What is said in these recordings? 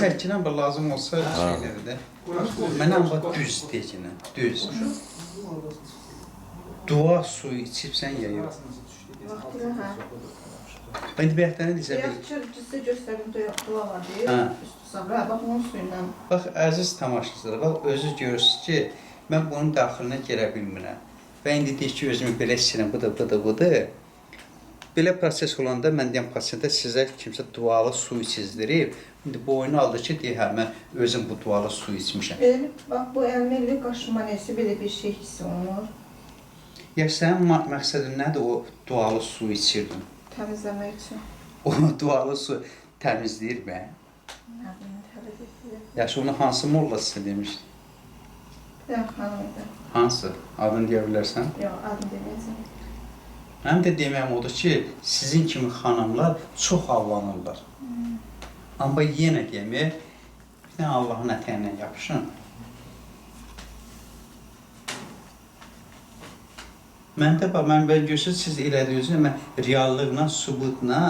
Çəkinə bu lazım olsa şeyləri də. Mənə amma düz deginə, düz. Dua suyu içibsən ya yox? Vaxtilə hə. İndi bayaqdan nə deyirsən? Bayaq sizə göstərdim dua var deyir. Hə. Üstü sabra. Bax onun suyundan. Bax, əziz tamaşaçılar, bax özünüz görürsünüz ki, mən bunun daxilinə girə bilmirəm. Və indi deyir ki, özümü belə hiss edirəm, budur, budur, budur. Belə proses olanda mən deyəm pasientə sizə kimsə dualı su içizdirib. İndi boynu aldı ki, deyir, hə, mən özüm bu dualı su içmişəm. Belə bir, bax bu əlimə elə qaşıma nəsə belə bir şey hiss olunur. Ya sənin məqsədin nədir o dualı su içirdin? Təmizləmək üçün. O dualı su təmizləyir mə? Nə bilim, təmizləyir. Yaxşı, onu hansı molla sizə demişdi? Bir dənə xanım idi. Hansı? Adını deyə bilərsən? Yox, adını deməyəcəm. Mənim də deməyim odur ki, sizin kimi xanımlar çox allanırlar. Amma yenə deyim, bir dənə Allahın ətəyindən yapışın. Mən də bax, mən belə görürsünüz, siz elədiyiniz mən reallıqla, sübutla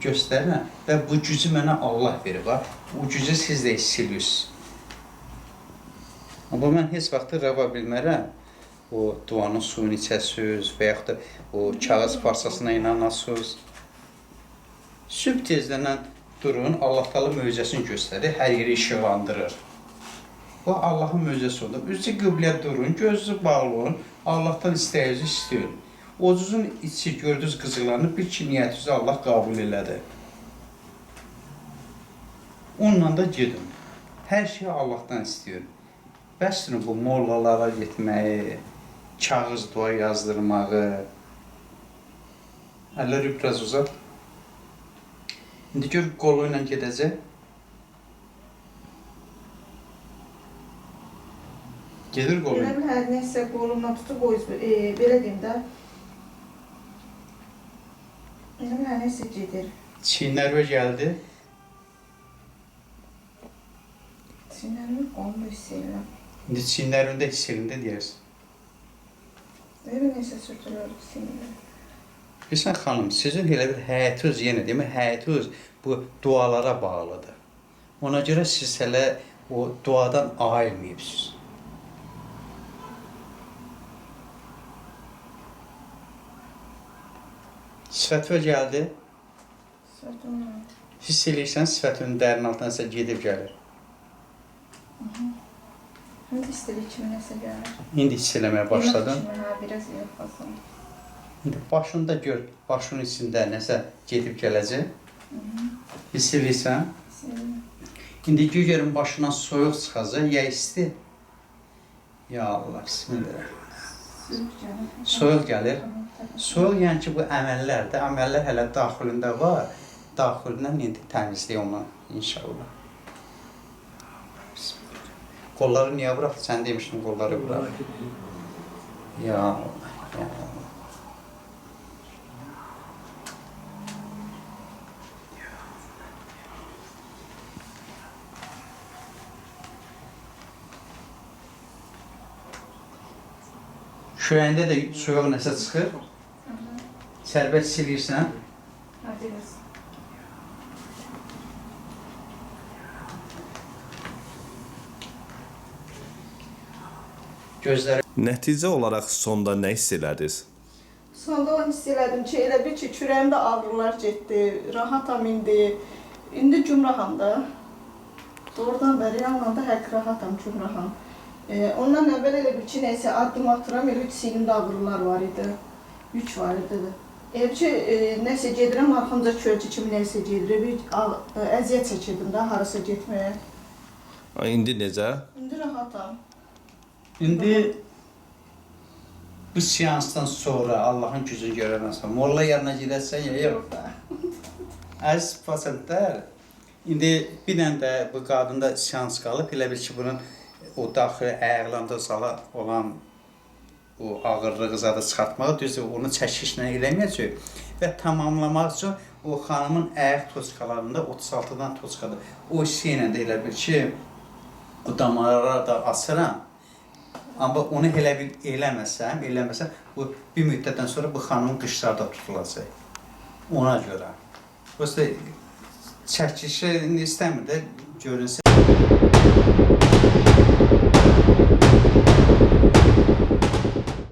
göstərirəm və bu gücü mənə Allah verib. Bax. Bu gücü siz də hiss edirsiniz. Amma mən heç vaxt rəva bilmərəm. O duanın suyunu içəsiniz və yaxud da o kağız parçasına inanasınız. Sübh tezdən durun, Allah Taala möcüzəsini göstərir, hər yeri işıqlandırır. Bu Allahın möcüzəsi olur. Üzü qibləyə durun, gözünüzü bağlayın, Allahdan istəyinizi istəyin. Ocuzun içi gördünüz qızıqlanıb, bil ki, niyyətinizi Allah qəbul elədi. Onunla da gedin. Hər şeyi Allahdan istəyin. Bəsdir bu mollalara getməyi, kağız dua yazdırmağı. Əlləri biraz uzat. İndi gör qolu ilə gedəcək. Gedir qolu Belə ilə. bir hər nəsə qolumdan tutub o belə deyim də. Elə bir hər nəsə gedir. Çiyinlərə gəldi. Çiyinlərimi qolumda hiss edirəm. İndi çiyinlərində hiss elində deyərsən. Elə bir nəsə sürtülür çiyinlərə. Bilirsən xanım, sizin elə bir həyatınız yenə deyim, həyatınız bu dualara bağlıdır. Ona görə siz hələ o duadan ayırmayıbsınız. Sifətivə gəldi. Sürtünmür. Hiss eləyirsən sifətinin dərin altından isə gedib gəlir. Həm də istilik kimi nəsə gəlir. İndi hiss eləməyə başladın. Yemək kimi, hə, biraz yemək fazla. İndi başında gör, başının içində nəsə gedib gələcək. Hiss eləyirsən. Hiss edirəm. İndi görün başından soyuq çıxacaq, ya isti. Ya Allah, bismillah. Soyuq gəlir. Soyuq gəlir. Soyuq yəni ki, bu əməllərdir. Əməllər hələ daxilində var. Daxilindən indi təmizləyək onu inşallah. Bismillah. Qolları niyə buraxdı? Sən demişdin qolları bırax. Ya Allah, ya Allah. Kürəyində də soyuq nəsə çıxır. Sərbəst silirsən. Hə, biraz. Gözləri Nəticə olaraq sonda nə hiss elədiniz? Sonda onu hiss elədim ki, elə bil ki, kürəyimdə ağrılar getdi, rahatam indi. İndi gümraham da. Doğrudan da, realla da həqiq rahatam, gümraham. Ondan əvvəl elə bil ki, nəysə addım atıram, elə çiynimdə ağrılar var idi. Yük var idi. Elə bil ki, nəsə gedirəm, arxamca kölgə kimi nəsə gedir. Bir əziyyət çəkirdim də harasa getməyə. İndi necə? İndi rahatam. İndi bu seansdan sonra Allahın gücünü görəndən sonra molla yanına gedəsən ya yox. Əziz pasiyentlər, indi bir dənə də bu qadında seans qalıb, elə bil ki, bunun o daxili ayaqlarında zala olan o ağırlığı zadı çıxartmağı, düzdür, onu çəkişlə eləməyəcək və tamamlamaq üçün o xanımın ayaq toçkalarında 36-dan toçkadır. O hissə ilə də elə bil ki, o damarları da açıram. Amma onu elə bil eləməsəm, bu bir müddətdən sonra bu xanımın qışları da tutulacaq. Ona görə. Prosta Çəkilişə indi istəmir də görünsün.